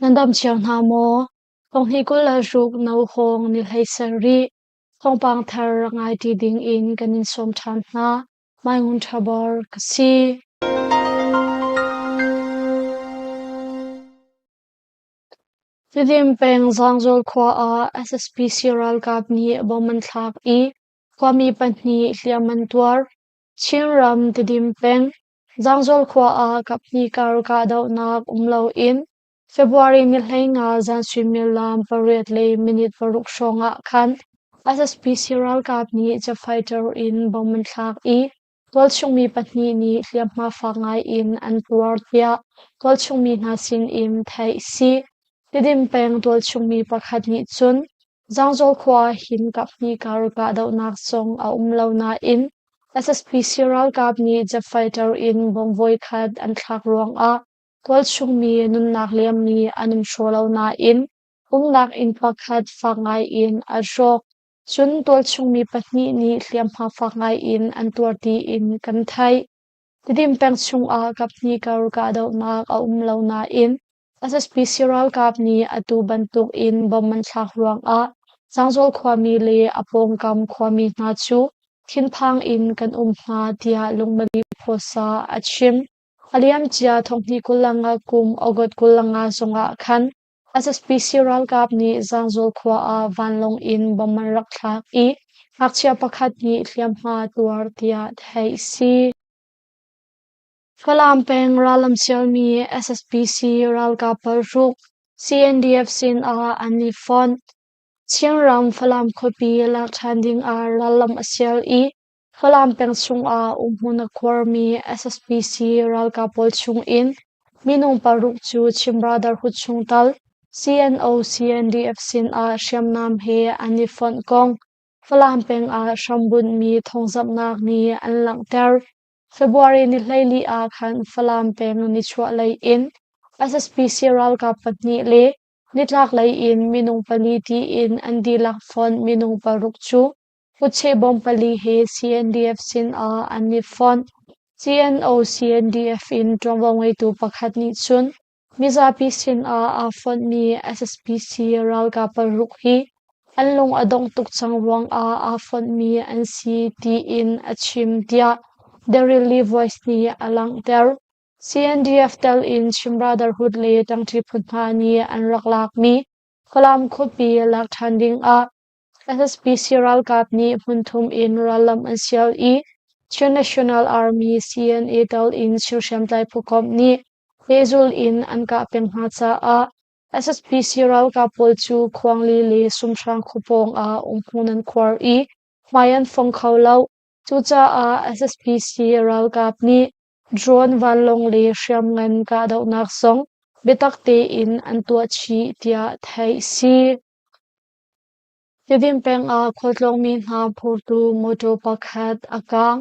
Nan dam cio hna maw? Thonghnih 26 no hawng ni hlei sarih thawngpang thar rak ngai ṭi ding in kan in sawm ṭhan hna. Mai Ngun Ṭha Bor ka si. Tidim peng Zaangzawl khua ah SSPC ralkap nih bom an thlak i khuami pahnih hliam an tuar. Chinram Tidim peng Zaangzawl khua ah kaphnih kar kahdohnak um loin February ni 15 zan suimilam pariat le minute paruk hrawng ah khan SSPC ralkap nih jet fighter in bom an thlak i tualchung mi pahnih nih hliamhma fak ngai in an tuar tiah tualchung mi hna sin in theih a si. Tidim peng tualchung mi pakhat nih cun Zaangzawl khua hin kaphnih kar kahdohnak zong a um lo nain SSPC ralkap nih jet fighter in bom voikhat an thlak ruangah tualchung mi nunnak liammi an um hraw lo nain umnak inn pakhat fak ngai in a hrawk. Cun tualchung mi pahnih nih hliamhma fak ngai in an tuar tiin kan theih. Tidim peng chungah kaphnih kar kahdohnak a um lo nain SSPC ralkap nih atu bantuk in bom an thlak ruangah Zaangzawl khuami le a pawngkam khuami hna cu thinphang in kan um hna tiah Lungmali Phuasa a chim. A liamcia thonghnih 25 kum August 25 zongah khan SSPC ralkap nih Zaangzawl khua ah vanlawng in bom an rak thlak i ngakchia pakhat nih hliamhma a tuar tiah theih a si. Falam peng rallam sialmi SSPC ralkap paruk CNDF sin ah an i fonh. Chinram Falam khuapi lak ṭhan ding ah rallam a sial i Falam peng chungah umhmun a khuarmi SSPC ralkap pawl chungin minung paruk cu Chin Brotherhood chungtel CNO CNDF sinah hriamnam he an i fonh kong Falam peng ah hrambunhmi thawngzamhnak nih an langhter. February ni 14 ah khan Falam peng nichuahlei in SSPC ralkap pahnih le nitlaklei in minung pali tiin an dihlak fonh minung paruk cu Kutcheh bawm pali he CNDF sinah an i fonh. CNO CNDF in ṭuanvo ngeitu pakhat nih cun mizapi sinah aa fonhmi SSPC ralkap paruk hi an lung a dongh tuk cang ruangah aa fonhmi an si tiin a chim tiah The Rili Voice nih a langhter. CNDF tel in Chin Brotherhood le ṭangṭi phu hna nih an rak lakmi Falam khuapi lak ṭhan dingah SSPC ralkap nih hmunthum in rallam an sial i Chin National Army CNA tel in Chin hriamtlai phukomh nih pehzul in an kah peng hna caah SSPC ralkap pawl cu Khuangli le Sumhrang khua pawng ah umhmun an khuar i hmai an fong kho lo. Cucaah SSPC ralkap nih drone vanlawng le hriamngan kahdohnak zong biatak tein an tuah chih tiah theih a si. Tidim peng ah khualtlawngmi hna phurtu mawṭaw pakhat a kaang.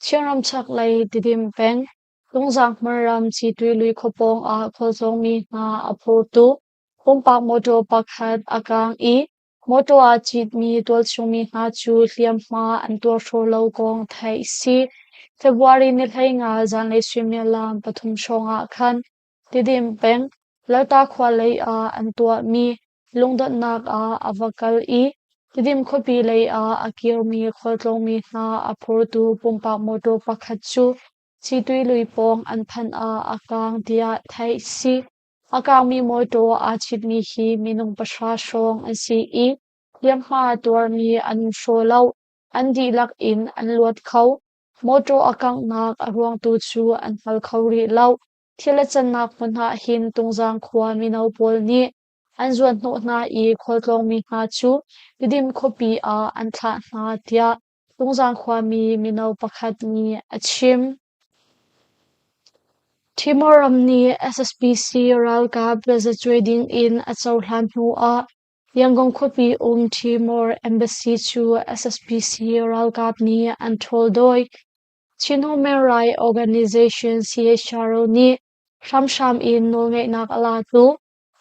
Chinram chaklei Tidim peng, Tungzang hmunram Cituilui khua pawng ah khualtlawngmi hna a phurtu pumpak mawṭaw pakhat a kaang i mawṭaw aa citmi tualchungmi hna cu hliamhma an tuar hraw lo kong theih a si. February ni 15 zanlei suimilam pathum hrawng ah khan Tidim peng, Lalta khua lei ah an tuahmi lungdonhnak ah a va kal i Tidim khuapi lei ah a kirmi khualtlawngmi hna a phurtu pumpak mawṭaw pakhat cu Cituilui pawng an phanh ah a kaang tiah theih a si. A kaangmi mawṭaw aa citmi hi minung pahra hrawng an si i hliamhma a tuarmi an um hraw lo. An dihlak in an luat kho. Mawṭaw a kanghnak a ruang tu cu an hngal kho rih lo. Thil a cannak hmun ah hin Tungzang khua mino pawl nih an zuanhnawh hna i khualtlawngmi hna cu Tidim khuapi ah an thlah hna tiah Tungzang khuami mino pakhat nih a chim. Timor ram nih SSPC ralkap tazacuai ding in a cohlan hnu ah Yangon khuapi um Timor Embassy cu SSPC ralkap nih an ṭhawl dawi. Chin Human Rights Organization CHRO nih hramhram in nawlngeihnak a latu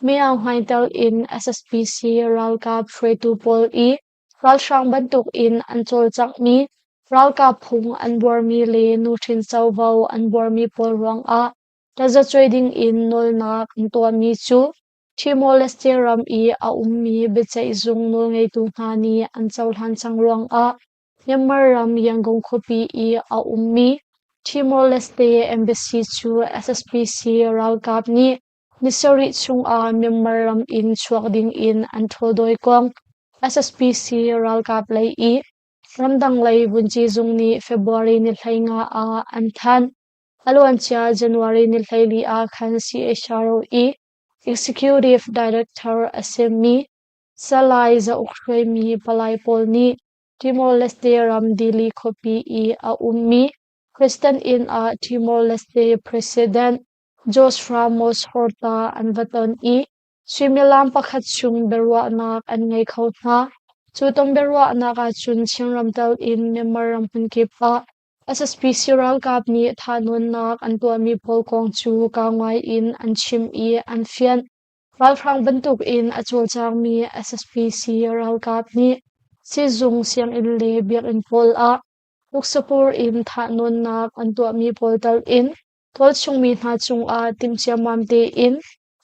Myo Hlaing tel in SSPC ralkap hruaitu pawl i ralhrang bantuk in an cawlcanghmi ralkap phung an buarmi le nuhrin covo an buarmi pawl ruangah tazacuai ding in nawlnak an tuahmi cu. Timor-Leste ram i a ummi biaceihzung nawlngeitu hna nih an cohlan cang ruangah Myanmar ram Yangon khuapi i a ummi Timor-Leste Embassy cu SSPC ralkap nih ni sarih chungah Myanmar ram in chuak dingin an ṭhawldawi kong SSPC ralkap lei i ramdang lei vunci zung nih February ni 15 ah an thanh. A luancia January ni 14 ah khan CHRO i Executive Director a simi Salai Zauk hruaimi palai pawl nih Timor-Leste ram Dili khuapi i a ummi President inn ah Timor-Leste President Jose Ramos Horta an va ton i suimilam pakhat chung biaruahnak an ngei kho hna. Cu ton biaruahnak ahcun Chinram tel in Myanmar ram hmunkip ah SSPC ralkap nih thahnawnnak an tuahmi pawl kong cu kau ngai in an chim i an fianh. Ralhrang bantukin a cawlcangmi SSPC ralkap nih sizung, sianginn le biakinn pawl ah tuksapur in thahnawnnak an tuahmi pawl tal in tualchungmi hna cungah timhciammam tein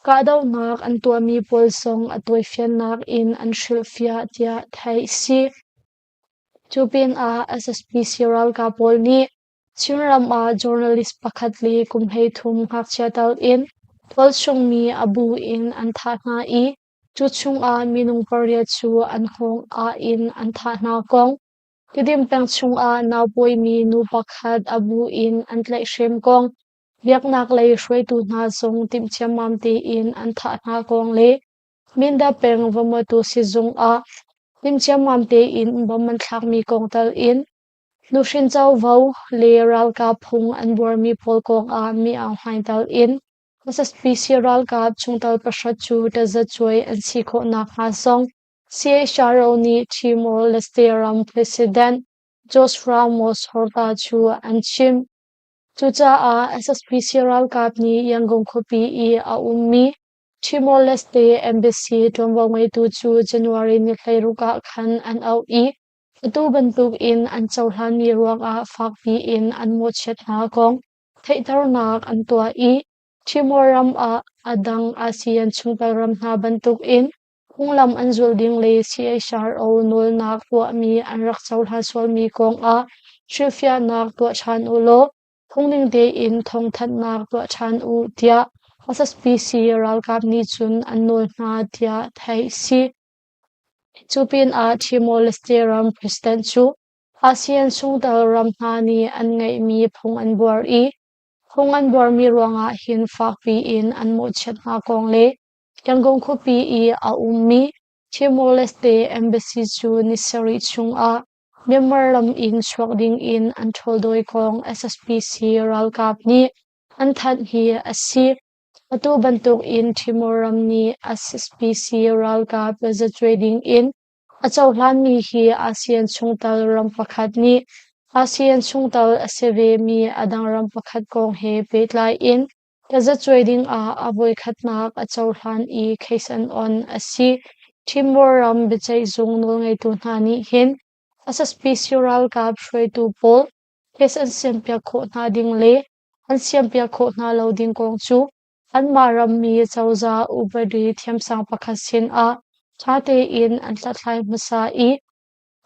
kahdohnak an tuahmi pawl zong a tawifiannak in an hrilhfiah tiah theih a si. Cu pinah SSPC ralkap pawl nih Chinram ah journalist pakhat le kum 13 ngakchia tal in tualchungmi a bu in an thah hna i cu chungah minung pariat cu an hngawng ah in an thah hna kong, Tidim peng chungah naupawimi nu pakhat a bu in an tlaihhrem kong, biaknak lei hruaitu hna zong timhciammam tein an thah hna kong le Mindat peng Vamatu sizung ah timhciammam tein bom an thlakmi kong tal in nuhrin covo le ralkap phung an buarmi pawl kongah mi Aung Hlaing tal in SSPC ralkap chungtel pahra cu tazacuai an si khawh nakhnga zong CHRO nih Timor-Leste ram President Jose Ramos Horta cu an chimh. Cucaah SSPC ralkap nih Yangon khuapi i a ummi Timor-Leste Embassy ṭuanvo ngeitu cu January ni 16 ah khan an auh i atu bantukin an cohlanmi ruangah fakpi in an mawhchiat hna kong theihternak an tuah i Timor ram ah a dang ASEAN chungtel ram hna bantukin phunglam an zulh ding le CHRO nawlnak tuahmi an rak cohlan sualmi kongah hrilhfiahnak tuah ṭhan u law phungning tein thawngthanhnak tuah ṭhan u tiah SSPC ralkap nih cun an nawl hna tiah theih a si. Cu pinah Timor-Leste ram president cu ASEAN chungtel ram hna nih an ngeihmi phung an buar i phung an buarmi ruangah hin fakpi in an mawhchiat hna kong le Yangon khuapi i a ummi Timor-Leste embassy cu ni sarih chungah Myanmar ram in chuak dingin an ṭhawldawi kong SSPC ralkap nih an thanh hi a si. Atu bantukin Timor ram nih SSPC ralkap tazacuai dingin a cohlanmi hi ASEAN chungtel ram pakhat nih ASEAN chungtel a si vemi a dang ram pakhat kong he pehtlai in tazacuai dingah a voikhatnak a cohlan i case an on a si. Timor ram biaceihzung nawlngeitu hna nih hin SSPC ralkap hruaitu pawl case an siampiak khawh hna ding le an siampiak khawh hna lo ding kong cu anmah rammi cozah upadi thiamsang pakhat sinah ṭha tein an hlathlai hmasa i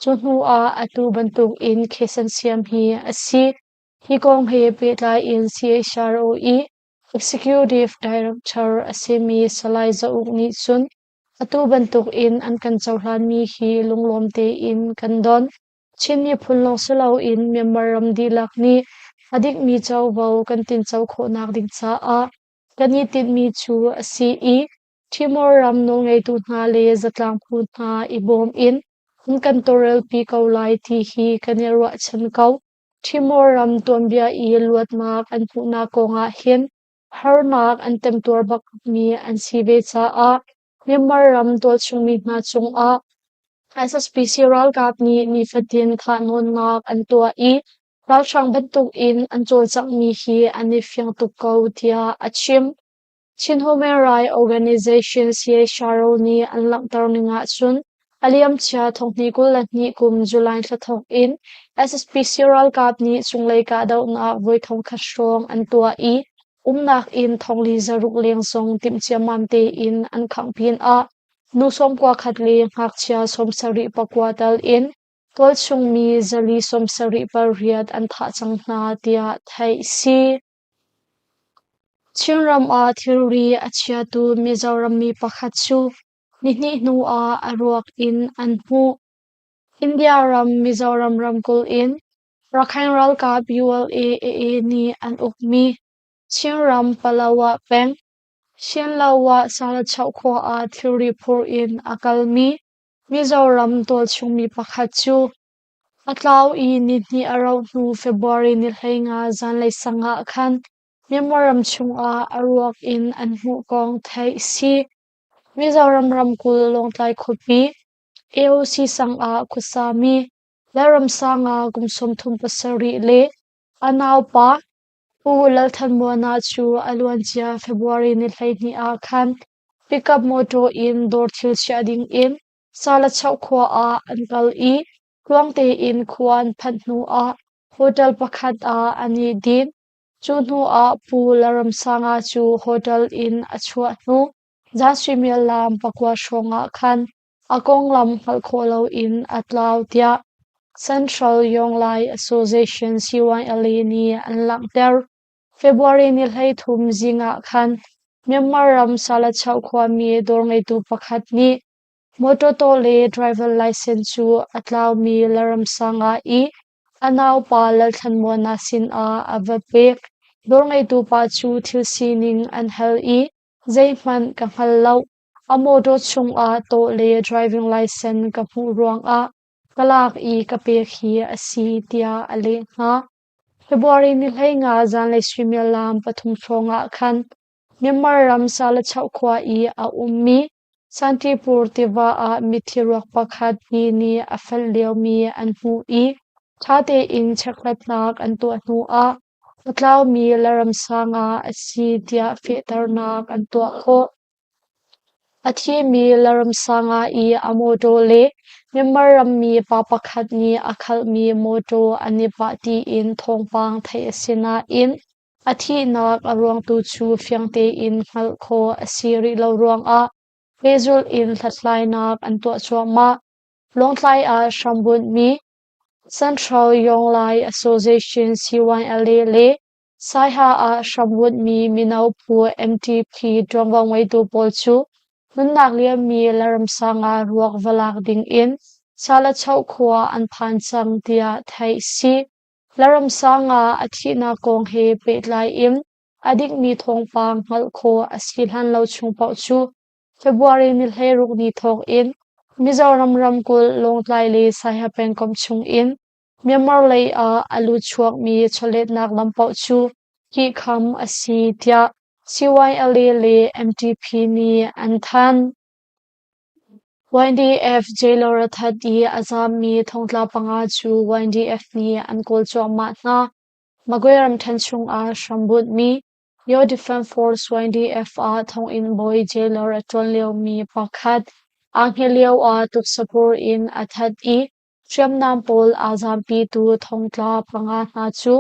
cu hnu ah atu bantukin case an siam hi a si. Hi kong he pehtlai in CHRO i Executive Director a simi Salai Zauk nih cun atu bantukin an kan cohlanmi hi lunglawm tein kan don. Chin miphun lawng si loin Myanmar ram dihlak nih a dikmi covo kan tinco khawhnak ding caah kan i tinhmi cu a si i Timor ram nawlngeitu hna le zatlang phu hna i bawm in an kan tawlrelpi ko lai ti hi kan i ruahchan ko. Timor ram tuanbia i luatnak an hmuhnak kongah hin harnak an temtuar bakmi an si ve caah Myanmar ram tualchungmi hna cungah SSPC ralkap nih nifatin thahnawnnak an tuah i ralhrang bantukin an cawlcanghmi hi an i fiang tuk ko tiah a chim. Chin Human Rights Organization CHRO nih an langhter ning ahcun a liamcia thonghnih 22 kum July thla thawk in SSPC ralkap nih cunglei kahdohnak voi 1000 hrawng an tuah i. Umnak inn thongli 600 leng zong timh ciammam tein an khangh pinah nu 91 le ngakchia 74 tal in tualchung mi 478 an thah cang hna tiah theih si. Chinram ah thilri a chiatu Mizoram mi pakhat cu nihnih hnu ah a ruak in an hmuh. India ram Mizoram ramkulh in Rakhine ralkap ULA-AA nih an ukmi Chinram Palawa peng Shinlawa Salachoh khua ah thilri phur in a kalmi Mizoram tualchung mi pakhat cu a tlau i nihnih a rauh hnu February ni 15 zanlei sang ah khan Myanmar ram chungah a ruak in an hmuh kong theih si. Mizoram ramkulh Lawngtlai khuapi AOC sang ah khuasami Lalramsanga kum 37 le a naupa Pu Lalthanmuana cu a luancia February ni 12 ah khan pickup mawṭaw in dawr thil chiah ding in Salachoh khua ah an kal i tluang tein khua an phanh hnu ah hotel pakhat ah an i din. Cu hnu ah Pu Lalramsanga cu hotel in a chuah hnu zan suimilam 9 hrawng ah khan a konglam hngalh khawh loin a tlau tiah Central Yonglai Association CYLA nih an langhter. February ni 13 zing ah khan Myanmar ram Salachoh khuami dawr ngeitu pakhat nih mawṭaw tawh le driver license cu a tlaumi Lalramsanga i a naupa Lalthlanmuana sinah a va pek. Dawr ngeitu pa cu thil sining an hal i zeihmanh ka hngal lo. A mawṭaw chungah tawh le driving license ka hmuh ruangah ka lak i ka pek hi a si tiah a leh hna. February ni 15 zanlei suimilam 3 hrawng ah khan Myanmar ram Salachoh khua i a ummi Santipur tiva ah mithi ruak pakhat ti nih a fenh liomi an hmuh i ṭha tein chekhlatnak an tuah hnuah a tlaumi Lalramsanga a si tiah fehternak an tuah khawh. A thimi Lalramsanga i a mawṭaw le Myanmar rammi pa pakhat nih a khalhmi mawṭaw an i pah tiin thawngpang theih a si nain a thihnak a ruang tu cu fiang tein hngalh khawh a si rih lo ruangah pehzulh in hlathlainak an tuah cuahmah. Lawngtlai ah hrambunhmi Central Yonglai Association CYLA le Saiha ah hrambunhmi mino phu MTP ṭuanvo ngeitu pawl cu nunnak liammi Lalramsanga ruak va lak dingin Salachoh khua an phan cang tiah theih si. Lalramsanga a thihnak kong he pehtlai in a dikmi thawngpang hngalh khawh a si hlan lo chung paoh cu February ni 16 ni thawk in Mizoram ramkulh Lawngtlai le Saiha pengkomh chung in Myanmar lei ah a lut chuakmi chawletnak lam paoh cu phihkham a si tiah CYLA le MTP nih an thanh. YDF jailer a that i a zaammi thongtla panga cu YDF nih an kawl cuahmah hna. Magwe ramṭhen chungah hrambunhmi Yo Defense Force YDF ah thonginn bawi jailer a ṭuan liomi pakhat aa hngilh lio ah tuksapur in a that i hriamnam pawl aa zaampitu thongtla panga hna cu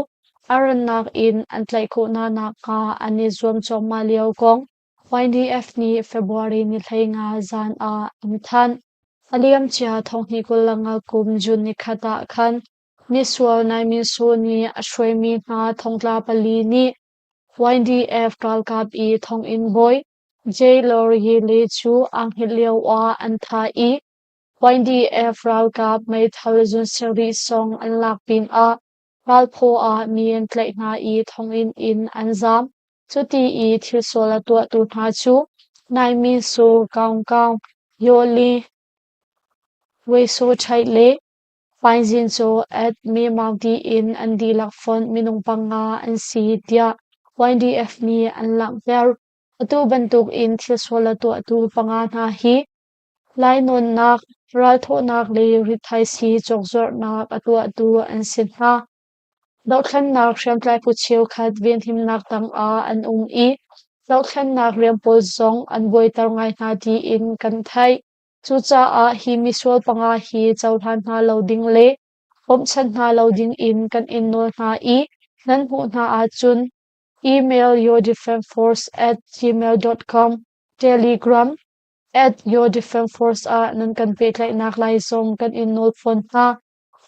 a rannak in an tlaih khawh hna nakhnga an i zuam cuahmah lio kong YDF nih February ni 15 zan ah an thanh. A liamcia 2025 kum June nikhat ah khan Misual Nai Min Soe nih a hruaimi hna thongtla pali nih YDF ralkap i thonginn bawi Jay Lawrie Le cu aa hngilh lio ah an thah i YDF ralkap meithal zun sarih sawng an lak pinah ralphaw ah mi an tlaih hna i thonginn in an zaam. Cuti i thilsual a tuahtu hna cu Nai Min Soe, Kaung Kaung, Yaw Li, Wei Saw Ṭhaih le Painzin cu Ed Me Maung tiin an dihlak fonh minung panga an si tiah YDF nih an langhter. Atu bantuk in thilsual a tuahtu panga hna hi lainawnnak, ralthawhnak le rithaisii cawkzuarhnak a tuahtu an si hna. Dohthlennak hriamtlai phu cheukhat venhimnak tangah an um i dohthlennak rian pawl zong an buaiter ngai hna tiin kan theih. Cucaah hi misual panga hi cohlan hna lo ding le bawmhchanh hna lo dingin kan in nawl hna i nan hmuh hna ahcun Email yourdefenseforce@gmail.com, Telegram @yourdefenseforce ah nan kan pehtlaihnak lai zong kan in nawl fawn hna.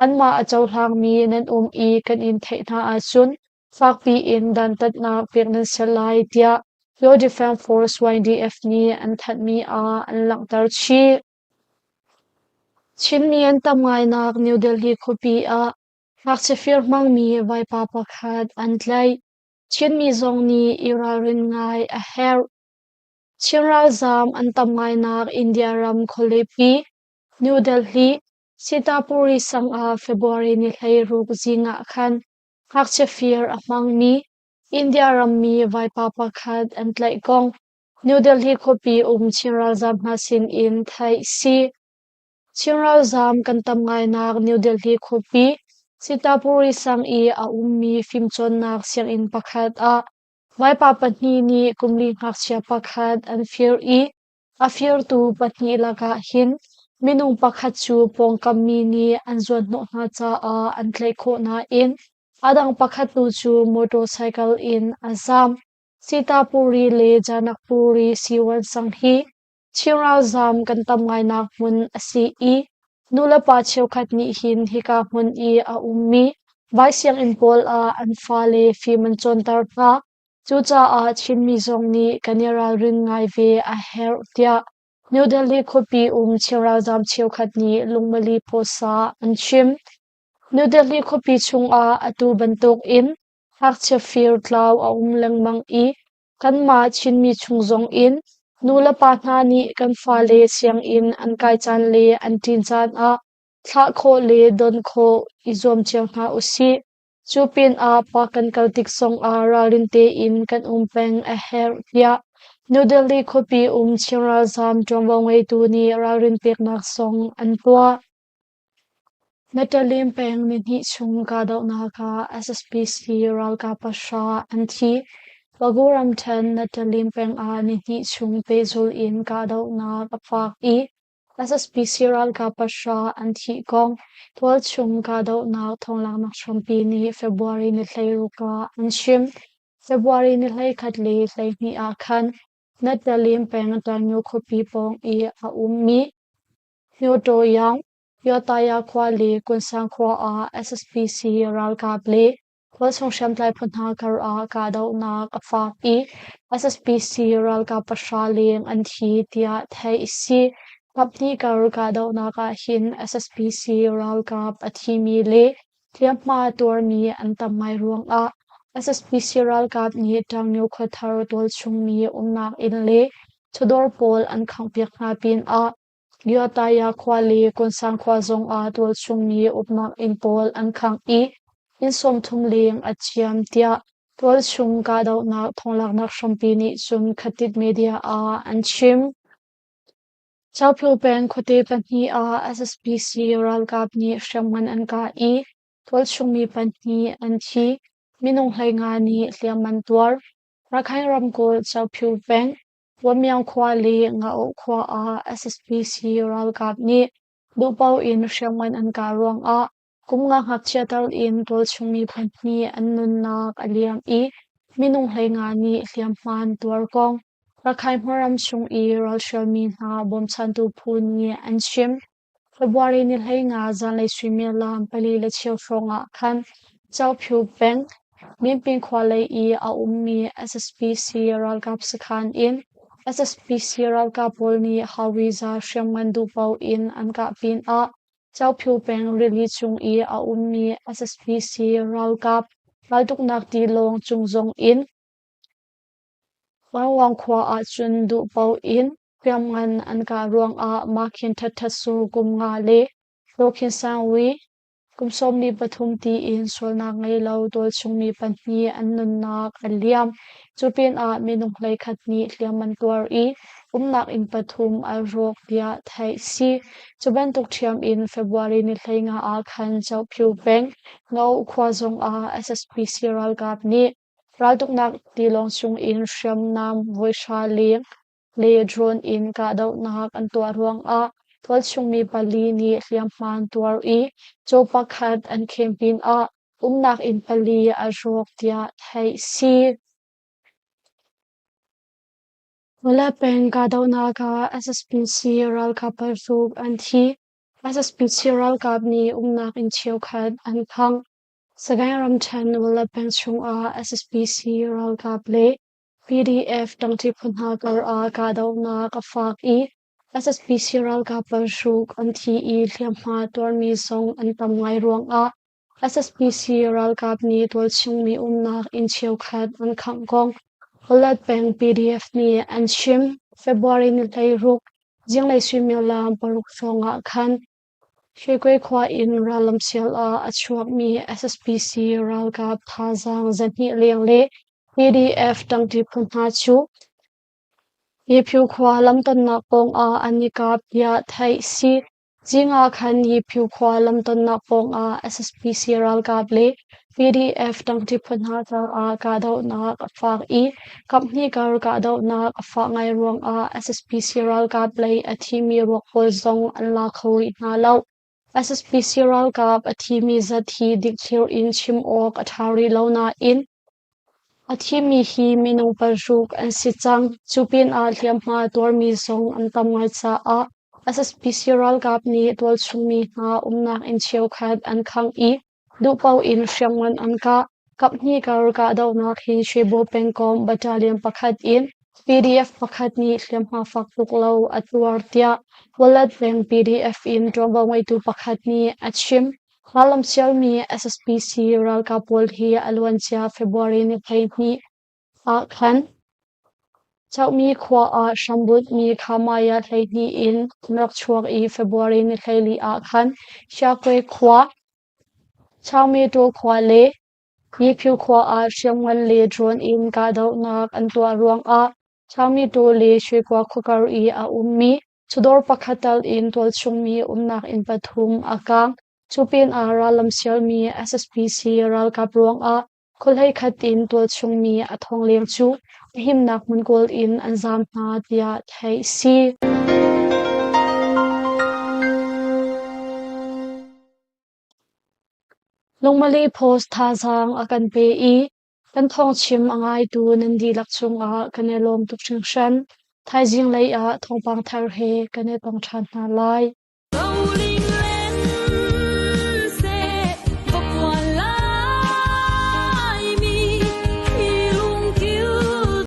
Anmah a cohlangmi nan um i kan in theih hna ahcun fakpi in dantatnak pek nan si lai tiah Yaw Defense Force YDF nih an thanhmi ah an langhter chih. Chinmi an tam ngainak New Delhi khuapi ah ngakchia fir hmangmi vaipa pakhat an tlaih. Chinmi zong nih i ralrin ngai a herh. Chin ralzaam an tam ngainak India ram khualipi New Delhi Sitapuri sang ah February ni 16 zing ah khan ngakchia fir a hmangmi India rammi vaipa pakhat an tlaih kong New Delhi khuapi um Chin ralzaam hna sin in theih si. Chin ralzaam kan tam ngainak New Delhi khuapi Sitapuri sang i a ummi fimcawnnak sianginn pakhat ah vaipa pahnih nih kumli ngakchia pakhat an fir i A firtu pahnih lakah hin minung pakhat cu pawngkam mi nih an zuanhnawh hna caah an tlaih khawh nain a dang pakhat tu cu motorcycle in a zaam. Sitapuri le Janakpuri Siwan sang hi Chin ralzaam kan tam ngainak hmun a si i nulepa cheukhat nih hin hika hmun i a ummi vai sianginn pawl ah an fale fim an cawnter hna. Cucaah Chinmi zong nih kan i ralrin ngai ve a herh tiah New Delhi khuapi um Chin ralzaam cheukhat nih lungmali pawsa an chim. New Delhi khuapi chungah atu bantuk in ngakchia fir tlau a um lengmang i kanmah Chinmi chung zong in nulepa hna nih kan fale sianginn an kai caan le an ṭin caan ah thlah khawh le don khawh i zuam cio hna usih. Cu pinah pa kan kal tik zongah ralrin tein kan um peng a herh tiah New Delhi khuapi um Chin ralzaam ṭuanvo ngeitu nih ralrin peknak zong an tuah. Natalim peng nihnih chung kahdohnak ah SSPC ralkap pahra an thi. Bago ramṭhen Natalim peng ah nihnih chung pehzulh in kahdohnak a fak i SSPC ralkap pahra an thih kong tualchung kahdohnak thawnglaknak hrampi nih February ni 16 ah an chim. February ni 11 le 12 ah khan Natalim peng Tanyu khuapi pawng i a ummi Hyotoyang, Yotaya khua le Kunsang khua ah SSPC ralkap le Khualchung hriamtlai phu hna kar ah kahdohnak a fak i SSPC ralkap pahra leng an thi tiah theih a si. Kaphnih kar kahdohnak ah hin SSPC ralkap a thimi le hliamhma tuarmi an tam ngai ruangah SSPC ralkap nih Ṭangnu khuathar tualchung mi umnak inn le chawdawr pawl an khanghpiak hna pinah Yotaya khua le Kunsang khua zongah tualchung mi uknak inn pawl an khangh i inn 30 leng a ciam tiah tualchung kahdohnak thawnglaknak hrampi nih cun Khatit media ah an chim. Chauphyo peng khuate pahnih ah SSPC ralkap nih hriamngan an kah i tualchung mi pahnih an thi, minung 15 nih hliam an tuar. Rakhine ramkulh Chauphyo peng Wamyang khua le Nga-oh khua ah SSPC ralkap nih duhpaoh in hriamngan an kah ruangah kum nga ngakchia tal in tualchung mi pahnih an nunnak a liam i minung 15 nih hliamhma an tuar kong Rakhine hmunram chung i ralhrialmi hna bawmchantu phu nih an chim. February ni 15 zanlei suimilam 4:15 hrawng ah khan Chauphyu peng, Minpin khua lei i a ummi SSPC ralkap sakhan in SSPC ralkap pawl nih Hawiza hriamngan duhpaoh in an kah pinah Chauphyu peng rili cung i a ummi SSPC ralkap raltuknak tilawng cung zong in Wangwang khua ahcun duhpaoh in hriamngan an kah ruangah Makhin Ṭhatṭhat Su kum nga le Hlawkhin Sangwi kum 13 tiin sualnak ngei lo tualchungmi pahnih an nunnak a liam. Cu pinah minung 11 nih hliam an tuar i umnak inn pathum a rawk tiah theih si. Cu bantuk ṭhiam in February ni 15 ah khan Chauphyu peng Ngo khua zongah SSPC ralkap nih Raltuknak tilawng chungin hriamnam voihra leng le drone in kahdohnak an tuah ruangah tualchung mi pali nih hliamhma an tuar i caw pakhat an khen pinah umnak inn pali a rawk tiah theih si. Mawle peng kahdohnak ah SSPC ralkap paruk an thi. SSPC ralkap nih umnak inn cheukhat an khangh. Sagaing ramṭhen Mawle peng chungah SSPC ralkap le PDF ṭangṭi phu hna kar ah kahdohnak a fak i SSPC ralkap paruk an thi i hliamhma tuarmi zong an tam ngai ruangah SSPC ralkap nih tualchung mi umnak inn cheukhat an khangh kong Hulat peng PDF nih an chim. February ni 16 zinglei suimilam 6 hrawng ah khan Shwekwe khua in rallam sial ah a chuakmi SSPC ralkap thazaang 200 leng le PDF ṭangṭi phu hna cu Yephu khua lamtonnak pawngah an i kap tiah theih si. Zing ah khan Yiphu khua lamtonnak pawngah SSPC ralkap le PDF ṭangṭi phu hna caah kahdohnak a fak i kaphnih kar kahdohnak a fah ngai ruangah SSPC ralkap lei a thimi ruak pawl zong an la kho rih hna lo. SSPC ralkap a thimi zat hi dikthliar in chim awk a ṭha rih lo nain a thimi hi minung 6 an si cang. Cu pinah hliamhma tuarmi zong an tam ngai caah SSPC ralkap nih tualchung mi hna umnak inn cheukhat an khangh i duhpaoh in hriamngan an kah. Kaphnih kar kahdohnak hi Shwebo pengkomh battalion pakhat in PDF pakhat nih hliamhma fak tuk lo a tuar tiah Walat peng PDF in ṭuanvo ngeitu pakhat nih a chim. Rallam sialmi SSPC ralkap pawl hi a luancia February ni 12 ah khan Chohmi khua ah hrambunhmi Khamaya 12 in an rak chuak i February ni 14 ah khan Siakwe khua, Chaungmetaw khua le Yiphu khua ah hriamngan le drone in kahdohnak an tuah ruangah Chaungmetaw le Shwekua khuakar i a ummi Chawdawr pakhat tal in tualchungmi umnak inn pathum a kaang. Cu pinah rallam sialmi SSPC ralkap ruangah khuahlei khat in tualchungmi a thong leng cu a himnak hmun kawl in an zaam hna tiah theih si. Lungmali Post thazaang a kan pe i Kan thawngchim a ngaitu nan dihlak cungah kan i lawm tuk hringhran. Thaizing lei ah thawngpang thar he kan i tong ṭhan hna lai.